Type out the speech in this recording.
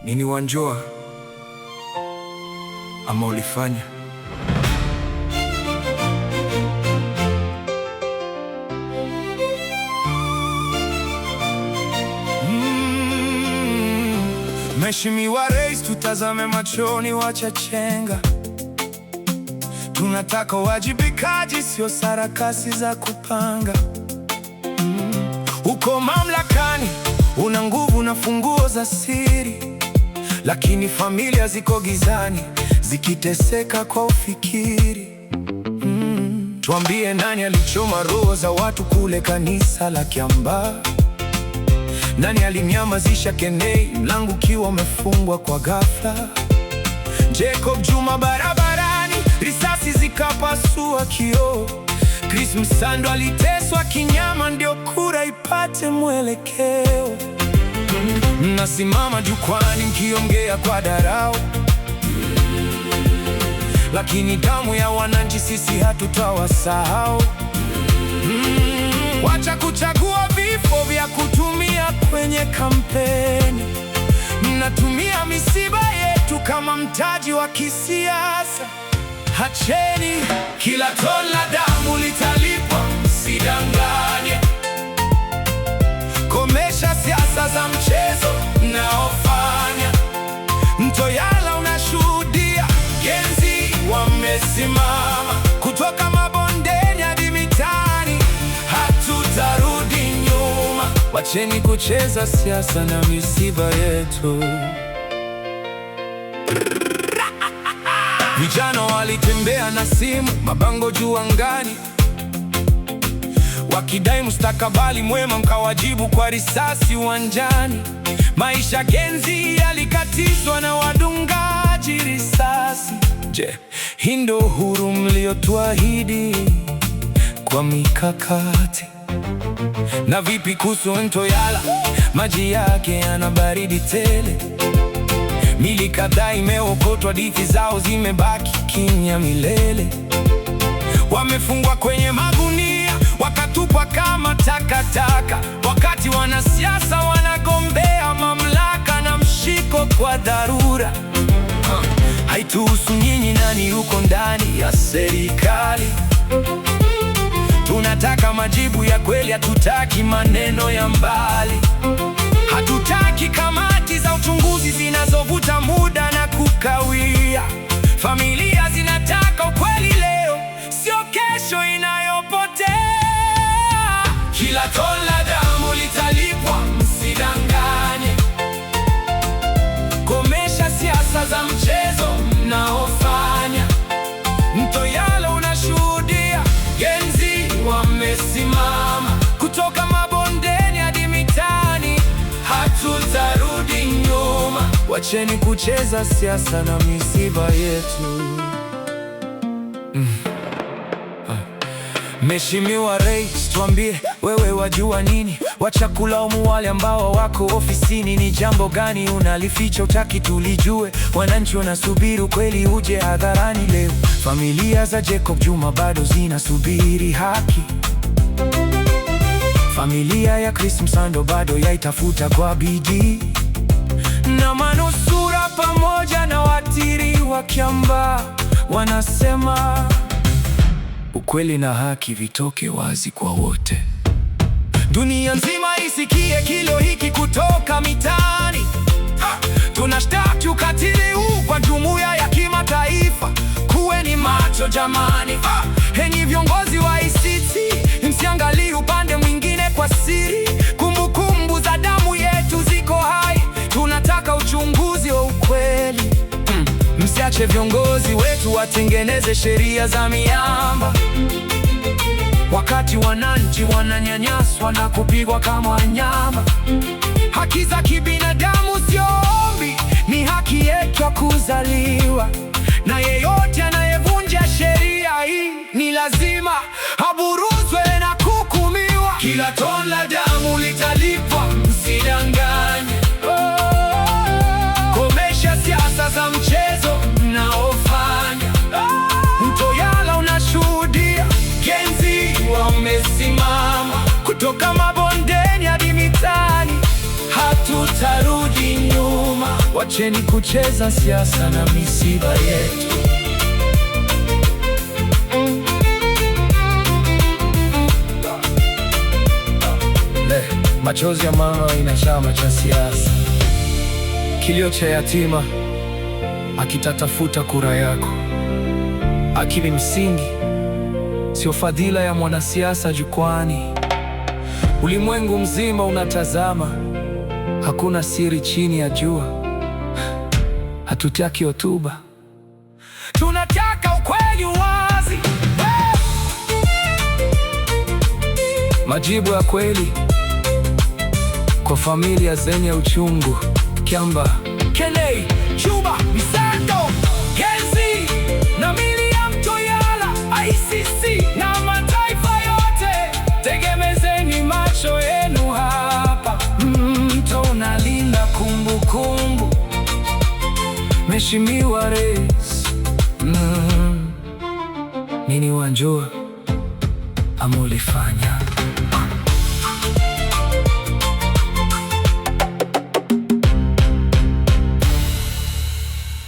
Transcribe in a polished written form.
Nini wanjua ama ulifanya? Mheshimiwa Rais, tutazame machoni, wacha chenga. Tunataka uwajibikaji, sio sarakasi za kupanga. Uko mamlakani, una nguvu na funguo za siri, lakini familia ziko gizani, zikiteseka kwa ufikiri. Tuambie, nani alichoma roho za watu kule kanisa la Kiambaa? Nani alimnyamazisha Kenei, mlango ukiwa umefungwa kwa ghafla? Jacob Juma barabarani, risasi zikapasua kioo. Chris Msando aliteswa kinyama, ndio kura ipate mwelekeo. Mnasimama jukwani mkiongea kwa dharau, lakini damu ya wananchi sisi hatutawasahau. Wacha kuchagua vifo vya kutumia kwenye kampeni. Mnatumia misiba yetu kama mtaji wa kisiasa. Hacheni, kila tone la damu litalipwa, msidanganye. Komesha siasa za mchezo mnaofanya. Mto Yala unashuhudia, Gen Z wamesimama kutoka mabondeni hadi mitaani, hatutarudi nyuma. Wacheni kucheza siasa na misiba yetu. Vijana walitembea na simu, mabango juu angani, wakidai mustakabali mwema, mkawajibu kwa risasi uwanjani. Maisha Gen Z yalikatizwa na wadungaji risasi. Je, hii ndio uhuru mliotuahidi kwa mikakati? Na vipi kuhusu Mto Yala? Maji yake yana baridi tele. Mili kadhaa imeokotwa, hadithi zao zimebaki kimya milele. Wamefungwa kwenye magunia, wakatupwa kama takataka, wakati wanasiasa wanagombea mamlaka na mshiko kwa dharura. Haituhusu nyinyi, nani yuko ndani ya serikali. Tunataka majibu ya kweli, hatutaki maneno ya mbali. Hatutaki kamati za uchunguzi zinazovuta muda na kukawia. Familia zinataka ukweli leo, sio kesho inayopotea. Kila tone la damu litalipwa, msidanganye. Komesha siasa za mchezo mnaofanya. Mto Yala unashuhudia, Gen Z wamesimama kutoka mabondeni hadi mitaani, hatutarudi nyuma. Wacheni kucheza siasa na misiba yetu. Mheshimiwa Rais, tuambie wewe wajua nini? Wacha kulaumu wale ambao wako ofisini. Ni jambo gani unalificha utaki tulijue? Wananchi wanasubiri ukweli uje hadharani leo. Familia za Jacob Juma bado zinasubiri haki. Familia ya Chris Msando bado yaitafuta kwa bidii, na manusura pamoja na watiri wa Kiambaa wanasema ukweli na haki vitoke wazi kwa wote. Dunia nzima isikie kilio hiki kutoka mitaani. Tunashtaki ukatili huu kwa jumuiya ya kimataifa. Kuweni macho jamani. Enyi viongozi wa ICT, msiangalie upande mwingine kwa siri. Kumbukumbu za damu yetu ziko hai, tunataka uchunguzi wa ukweli. Msiache viongozi wetu watengeneze sheria za miamba wakati wananchi wananyanyaswa na kupigwa kama wanyama. Haki za kibinadamu sio ombi, ni haki yetu ya kuzaliwa, na yeyote anayevunja sheria hii ni lazima aburuzwe na kuhukumiwa. Kila tone la damu litalipwa, msidanganye. Komesha siasa za mchezo mnaofanya. Mto Yala unashuhudia, Gen Z wamesimama kutoka mabondeni hadi mitaani, hatutarudi nyuma. Wacheni kucheza siasa na misiba yetu. Le, machozi ya mama ina chama cha siasa. Kilio cha yatima akitatafuta kura yako. Akili msingi sio fadhila ya mwanasiasa jukwani. Ulimwengu mzima unatazama, hakuna siri chini ya jua. Hatutaki hotuba, tunataka ukweli wazi. Majibu ya kweli kwa familia zenye uchungu. Kiamba, Kenei, Juba, Misanto, Genzi na William Toyala, ICC na mataifa yote, tegemezeni macho yenu hapa. Mto unalinda kumbukumbu, Mheshimiwa Rais. Nini wanjua amulifanya?